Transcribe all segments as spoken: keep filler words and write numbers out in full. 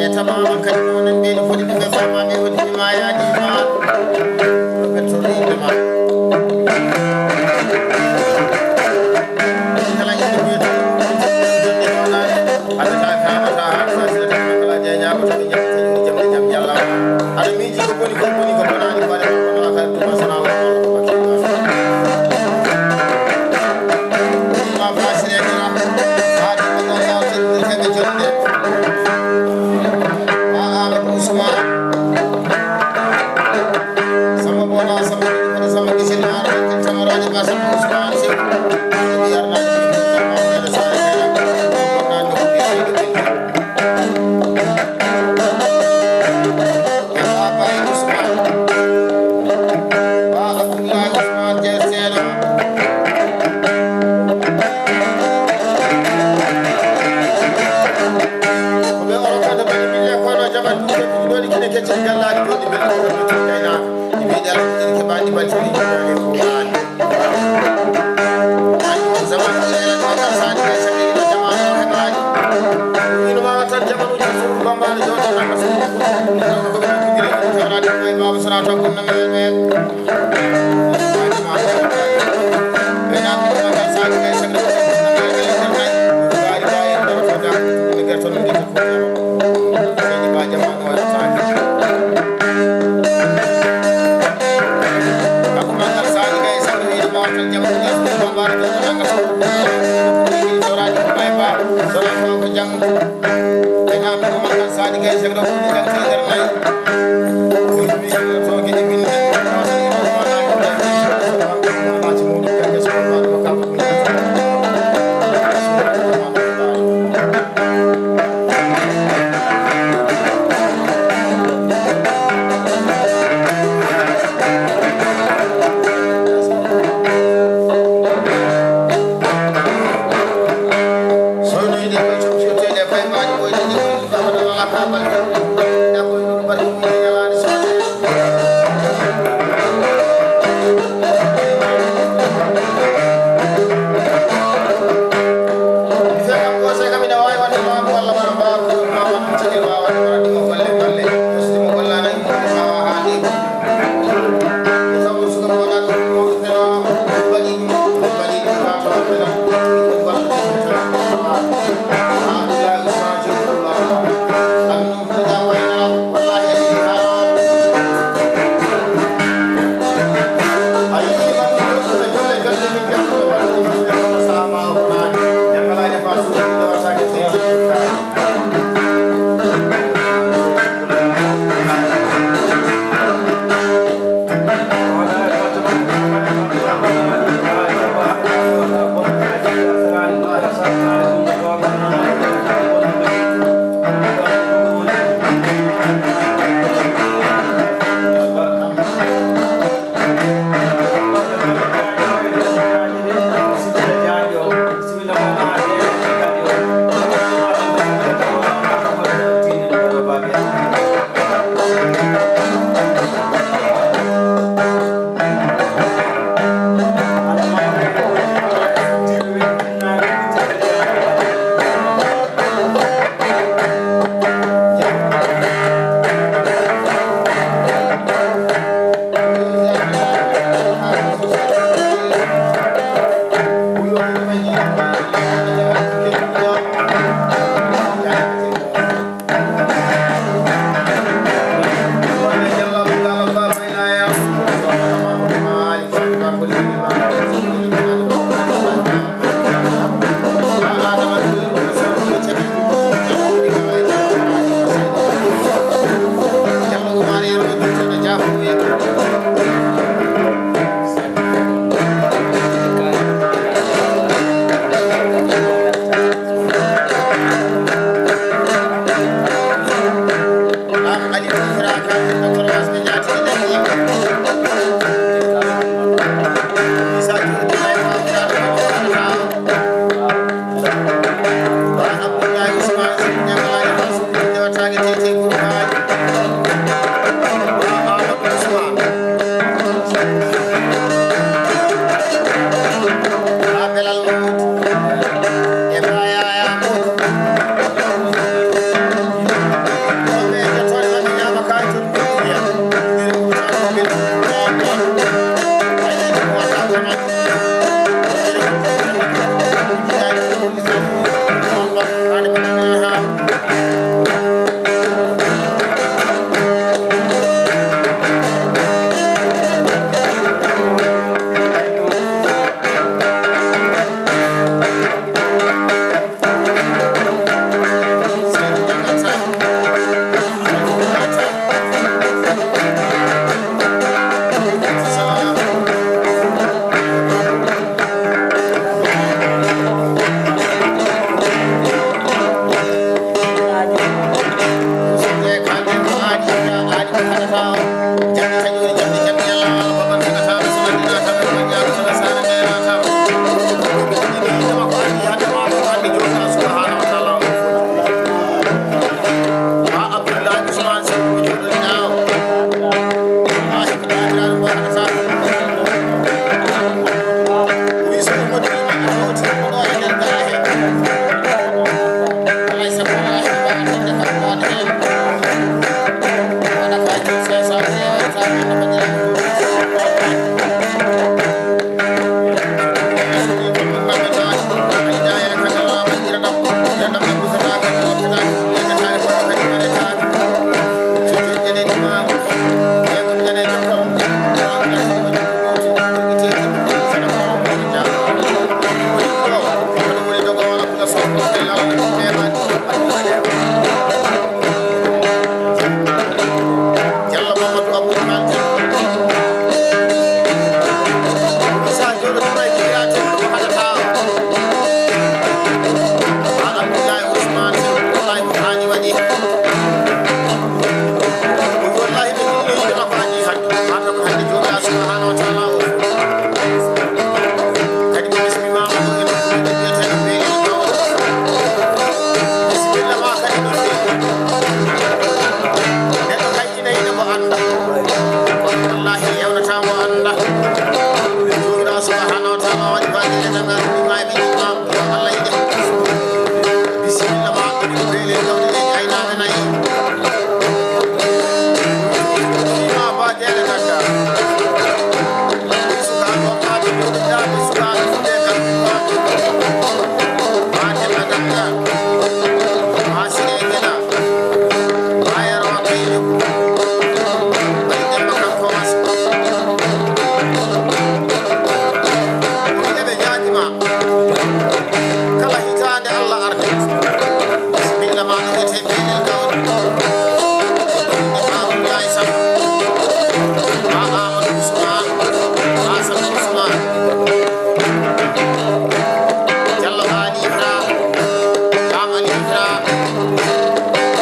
E tama on kadi noon en mbiɗo foti ɗum e fama mi woni mi ma yaaji ma. Ɗo ɓe to inde ma. Kala inde mbiyeto. Aɗa ta kamata ha sa sila tan kala je ñaago to ɓe ñaago to inde jam jam yalla. Aɗa miiji ko boni ko boni ko bonani ko aɗa ko na kala tuma sana wa. Bismillah ma, ko beele gawɗe ɗe aynaaɓe nayi. Ima ba tele ganda. Sukaaɓe o kaɓe ɗo ɓe daɓe sukaaɓe fuɗe kam. Ma tele ganda. Ma sine gena. Ma yero wa kayde. Ay demba kam komas. Ko ɓe ñaagima. Kala hitaande Allah arde. Bismillah ma ɗum wiyetee Beelel Gawɗe. Ɗum ne Mamoudou Ndiaye Samb. Ma Amadou Ousmane. Ma Samb Ousmane. Diallo Ali Ibra. Bam Ali Ibra.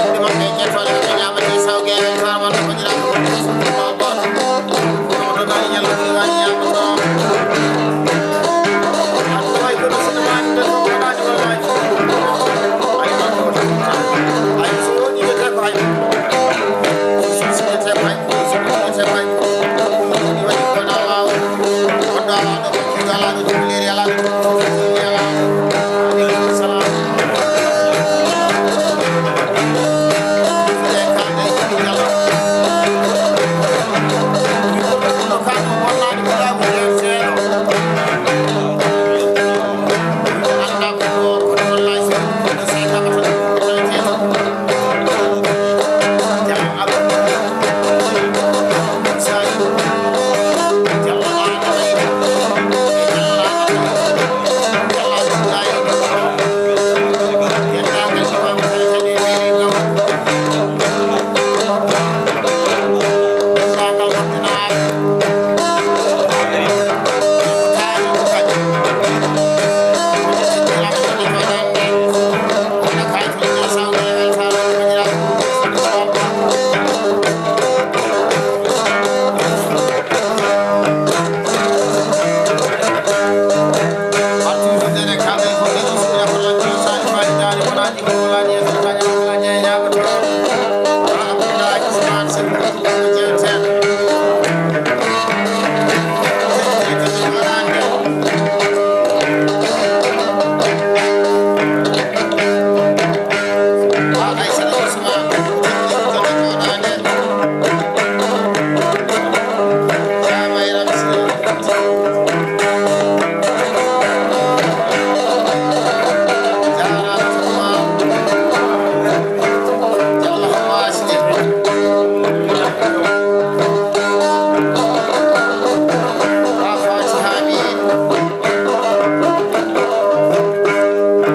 Ɗum ne maɓɓe ñettoɗe ɓe ñaama ni saw geewe tawa no ko jira ko.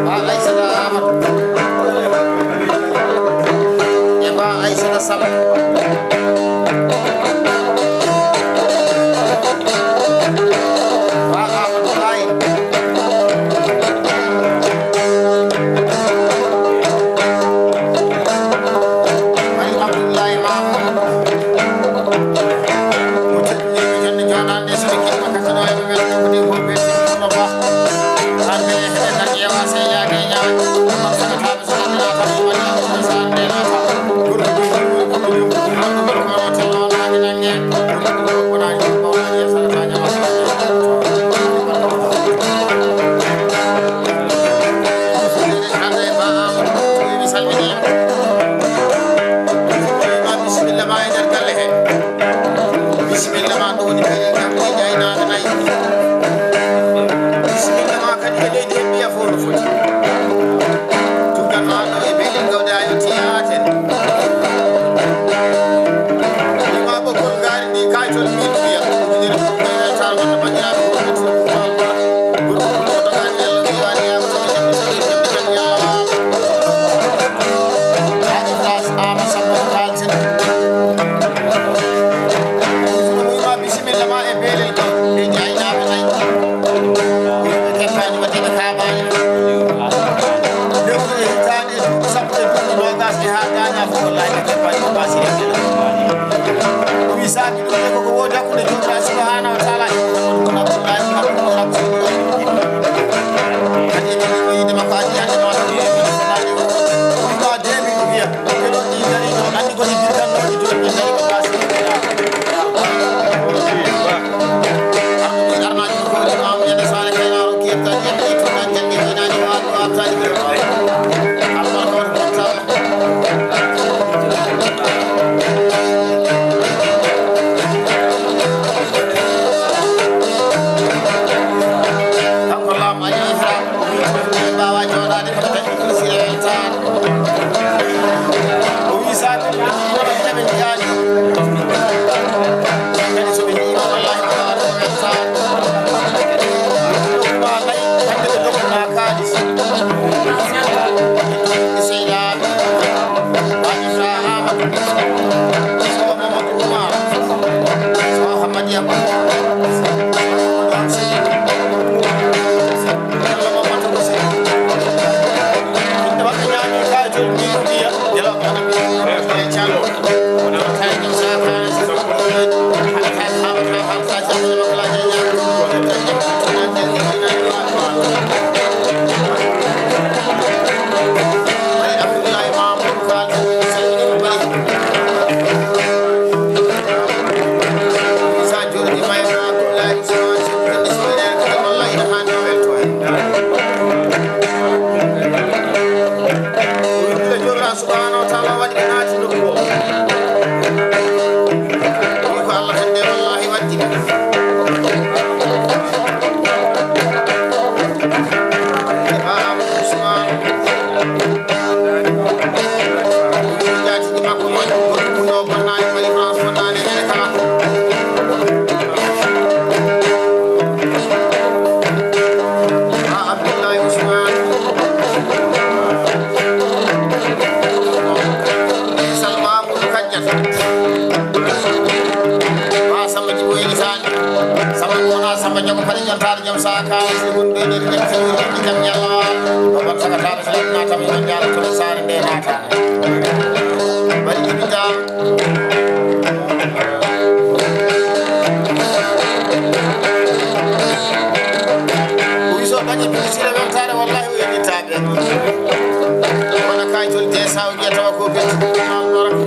Ba Aysata Amadou. E Ba Aysata Sall. Ba Amadou Laye. Mari Abdoulaye Mamoudou. Mo teddude ko jonde jooɗaande so ɓe kiɗi makka kadi o heɓa welɗo ko ɗi fof ɓe Ba. Arɓe heɓe tan ƴeewa sey yaade e ñaama. Ɗum noon sagataaɓe so anndaa tan o waɗi ko sande naata. Gurɗo ɗum ɗum ɗum ɗum ɗum ɗum ɗum ɗum ɗum ɗum ɗum ɗum ɗum ɗum ɗum ɗum. Bisimilla ma e nder galle he. Bisimilla ma ɗo woni kadi kam ɗi aynaaɓe nayi. Bisimilla ma kadi e leydi he mbiya fof no foti. Tuggan ma ɗo e beɗel gawde a yotti yaaten. Ima ɓoggol ngaari ndi kaytol min mbiya. Ujunere ko ɓe tar wonde banndiraaɓe ko ɓe tun ko Baba. Gurɗo ko ɗo dogani Yalla diwani Yalla ko ɓe jemɗi tan ɓe jemɗi tan Yalla. Haji Fras Ama Sambo Kalsin. Ujunere muyma bisimilla ma e beelel gawde. Leydi aynaaɓe nayi. Ɓe keɓɓaani waɗde ɓe kaaɓaani. Lewru e hitaande e duuɓi sappo e duuɓi noogaas e haa gaañaa fof wallahi ɓe keɓɓaani ko baasi e gila. O wi saaki ɗum ne koko woodi hakkunde Joomiraaɗo Subhaanahu wa Taala e Muhammadu Abdullahi Abdullahi Abdullahi. Kadi e ɗiɗi wiide makko addi hannde ma ɗum e ɗiɗi ko naade o. Ɗum ɗo deemi ɗum wiya. Ɓe ɗon ɗi dari ɗo anndi ko ɗi birkan ɗo ɗi jooni ɓe dari ko baasi e gila. Arɗo ɗi arnaaji ko ɗi maamu yande saare kaynaaro kiyam kadi. Subhanahu wa ta'ala waɗi ɓe naati nokku o. Ɗum ko Allah hande wallahi waddi ɓe. Imam Usman. Jaatigi makko mo, goɗɗo ɗum ɗo bonnani, woni France bonnani, ene kala. Ha Abdullahi Usman. Salma Amadou Kadiata. Ha Samba Djibo e Lisani. Samba Mona, Samba Diogo, Fari Jantar, Jom Saka, Sigun Bene, Jam Yalla. Baban Saka Tara, Salam Natam, Jom Yalla, Tara Sari, Nde Nata. Bari Jibita. Ɓuri so dañi ɓiɓɓe sila weltaare, wallahi o yeɗittaɓe. Wona kayitol de sawje tawa ko ɓe tuɗɗuma baraka.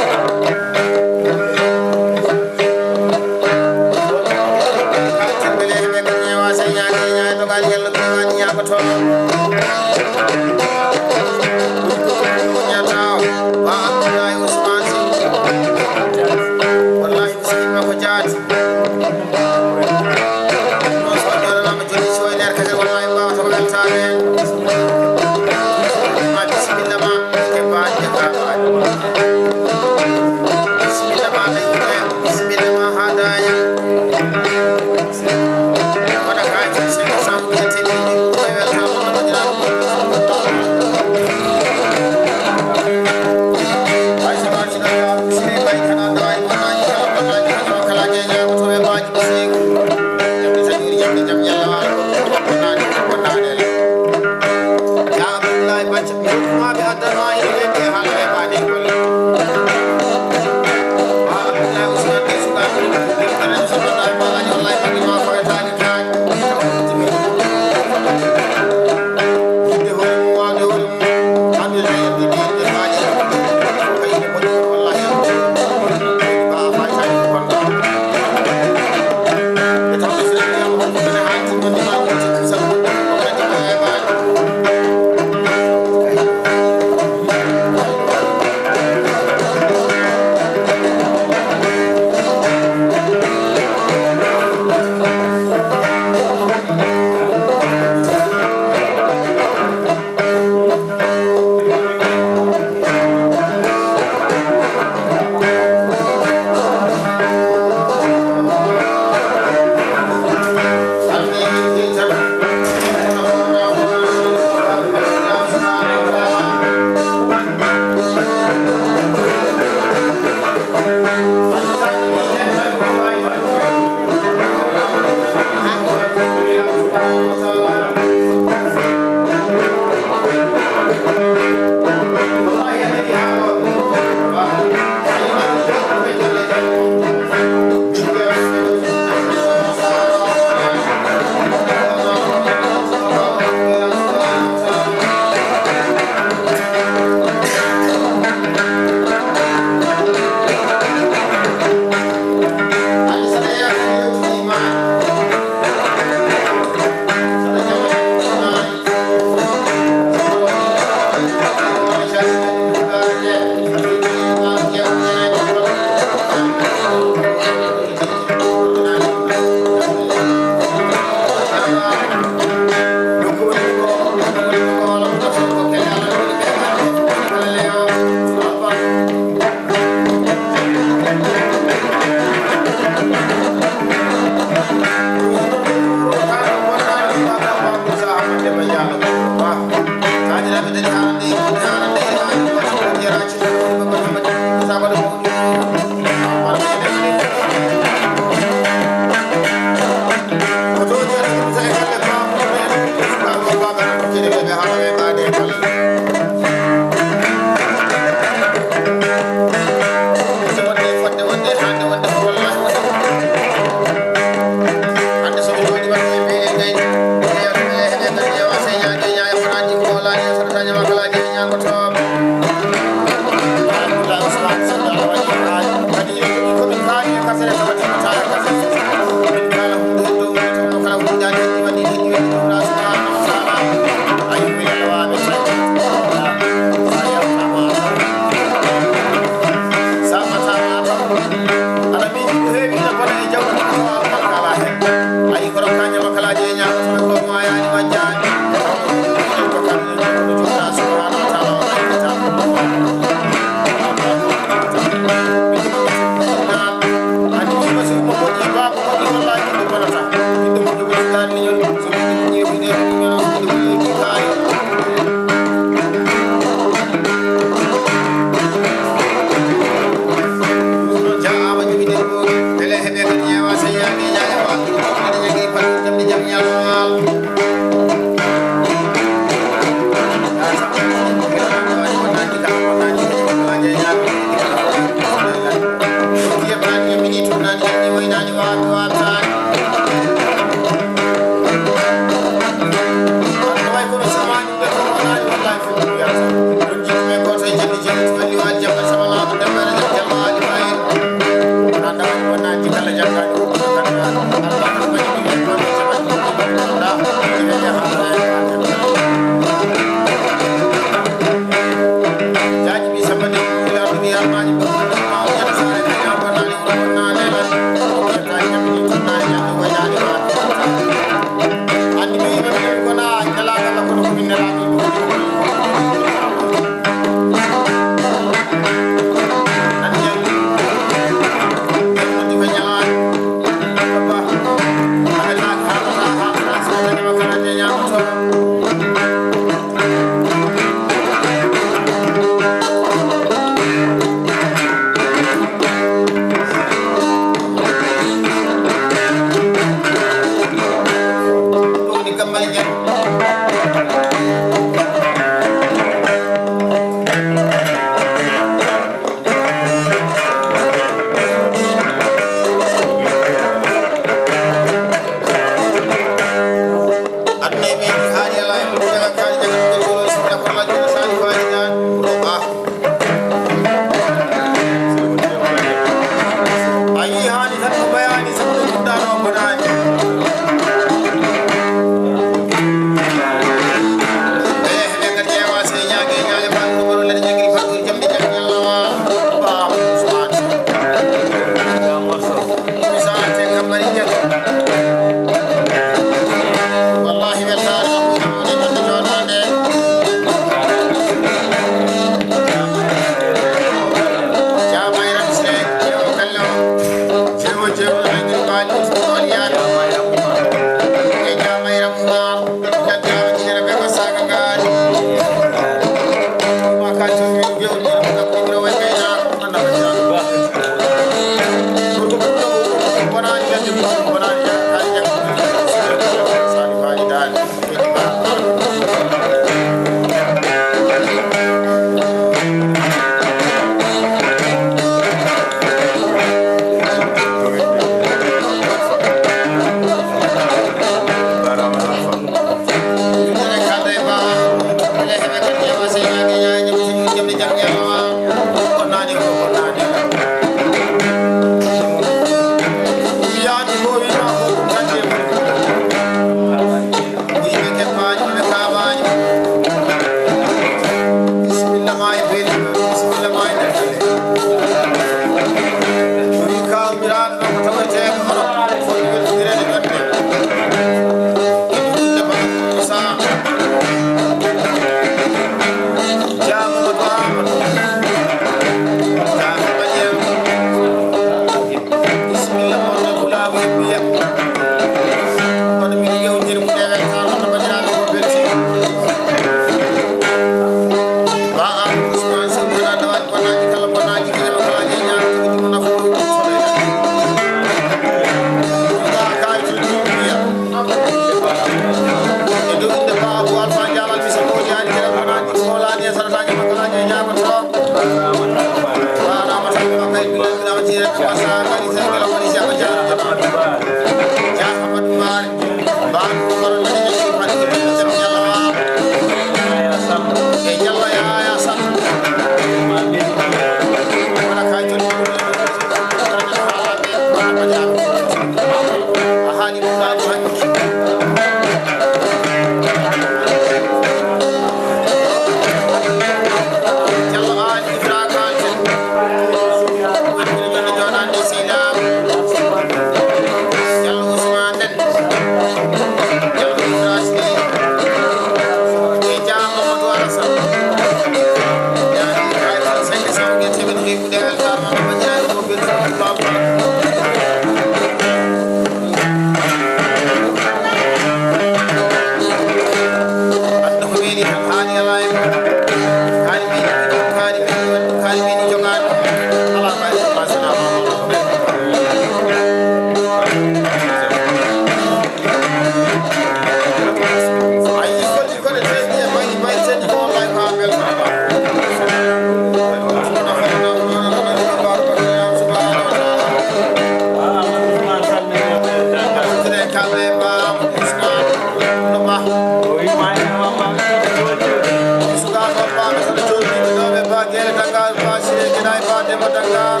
Ɓe tolni ɗo ɓe ba Gere Dangal, ba Sire Ginaay, ba Demba Dangal.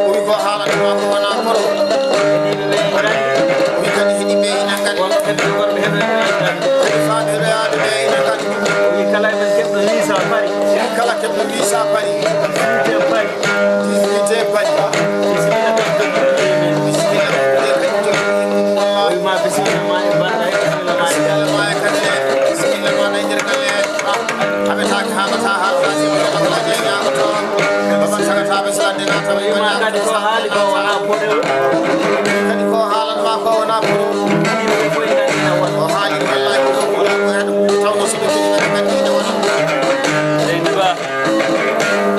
O wi ko haalata ma ko wona koro. O wi kadi hiɗi ɓe ina kadi. Kadi faaɓe rewaaɓe ɓe ina kadi. O wi kala e men keɓɗo visa Paris. Kala keɓɗo visa Paris. Visa Paris. Visa Paris. Bisimilla. Bisimilla. Bisimilla. Bisimilla. Bisimilla. Bisimilla. Bisimilla. Bisimilla. Bisimilla. Aɓe taaki haalata haalata si ɓe kala kala ɓe ñaagoto. Baban sagata ɓe salande na tawa ima kadi ko haali ko wona poɗewo. Kadi ko haalanma ko wona poɗewo. Ko haali ko wallahi ko ko ko hen tawno si ɓe kadi ɓe kadi ina wona. Seydi Ba.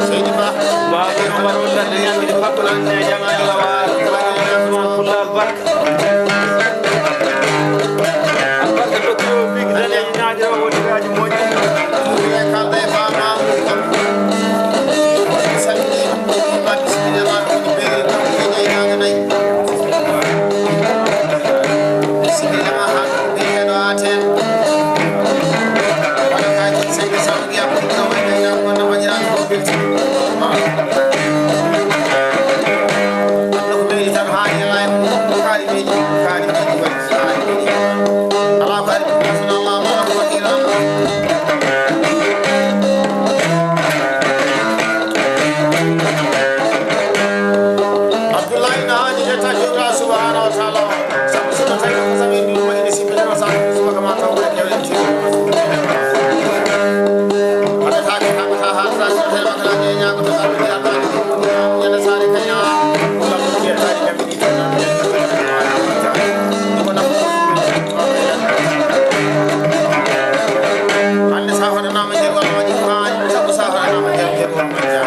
Seydi Ba. Ba ko no waɗo ladde ñamde fakko lan ne jama Allah wa. Pulla albarka. Albarka dokki o bigi dane ñaajo o woni gaaji moƴƴi. Kalda e fama. Salmini ma bisimilla ma ko ni be ko ni ñaaga nay. Bisimilla ma ha be no aten. Wala ka sey be sa. Abdullahi na haani e taƴoɗa subhanahu wa taala. Sabu so tawi ko sabi ɗum woni sibbitano sa ko suba kama taw ko kewle ci. Wala ta ko ta ta ha ta ta ta ta ñaago ta ta ta ñana sare kanya. Wala ko ke ta ka bi ta. Ande sa hona nama je wala ma ji fa, sa ko sa hona nama je wala ma ji.